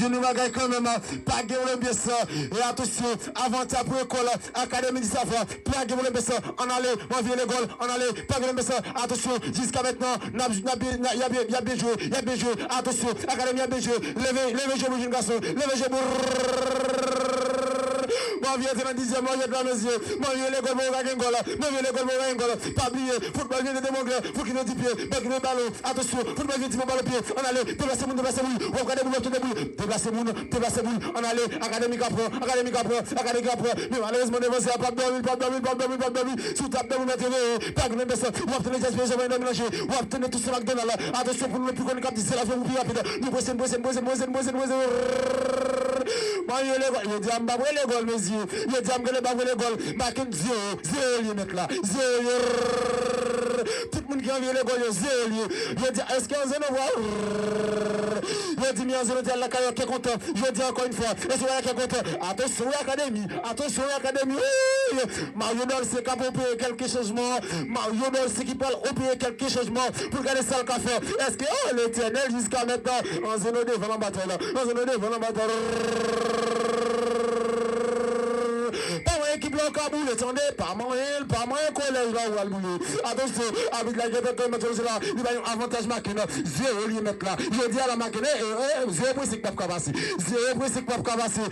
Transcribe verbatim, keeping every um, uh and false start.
Yon bagay kanmenm, pa gen pwoblèm pyès. E atansyon, avantaj pou lekòl, Akademi di Safa, pa gen pwoblèm pyès. Ann ale, m anvi legòl, ann ale, pa gen pwoblèm pyès. Atansyon, jiska mentnan, n ap, n ap, n ap, y ap, y ap byen jwe, y ap byen jwe. Atansyon, Akademi ap byen jwe. Leve, leve je pou jenn gason, leve je pou. M anvi antre nan dizyèm manyèt la, mesye. M anvi legòl, mwen pa gen gòl. M anvi legòl, mwen pa gen gòl. Pa bliye, foutbòl vyen de demon glè, fout ki de di pye, bèk de balon. Atansyon, foutbòl vyen di pye, balon pye. Ann ale, deplase moun, deplase moun. W ap gade boul, w ap tande boul. Deplase moun, deplase moun. Ann ale, Akademi ka pran, Akademi ka pran, Akademi ka pran. Men malerezman, defansè a p ap dòmi, p ap dòmi, p ap dòmi, p ap dòmi. Si w t ap dòmi nan teren, pa gen pèsòn. W ap tande djaz, Benjamin nan melanje. W ap tande tout se McDonald. Atansyon pou nou pi konn k ap di se la fè pou pi rapid. Nou prese, n prese, n prese, n prese, n prese, n prese. Mwen, yo, legòl. Yo di a m pa vre legòl, mesye. Yo di a m genlè pa vre legòl. Baken zewo, zewo l ye mèt la. Zewo l ye. Tout moun ki anvi legòl yo, zewo l ye. Yo di, èske Anzeno vwa? Yo di, men Anzeno te al lakay yo kè kontan. Yo di ankò yon fwa, èske w al kè kontan? Atansyon, wi, Akademi. Atansyon, wi, Akademi. Wi! Mario Dolce k ap opere kèlke chanjman. Mario Dolce ki pral opere kèlke chanjman pou l gade sa l ka fè. Èske, o Letènèl, jiska mentnan, Anzeno devan nan batay la. Anzeno devan nan batay la. Pa wè ekip la w ka boule, tande, pa manyen l, pa manyen kolèj la ou al boule. Atansyon, abit la gentan konn match la, li bay yon avantaj Maken, zewo l ye mèt la. Jodi a la Maken, e, e, e, zewo pwen senk p ap ka pase. Zewo pwen senk p ap ka pase.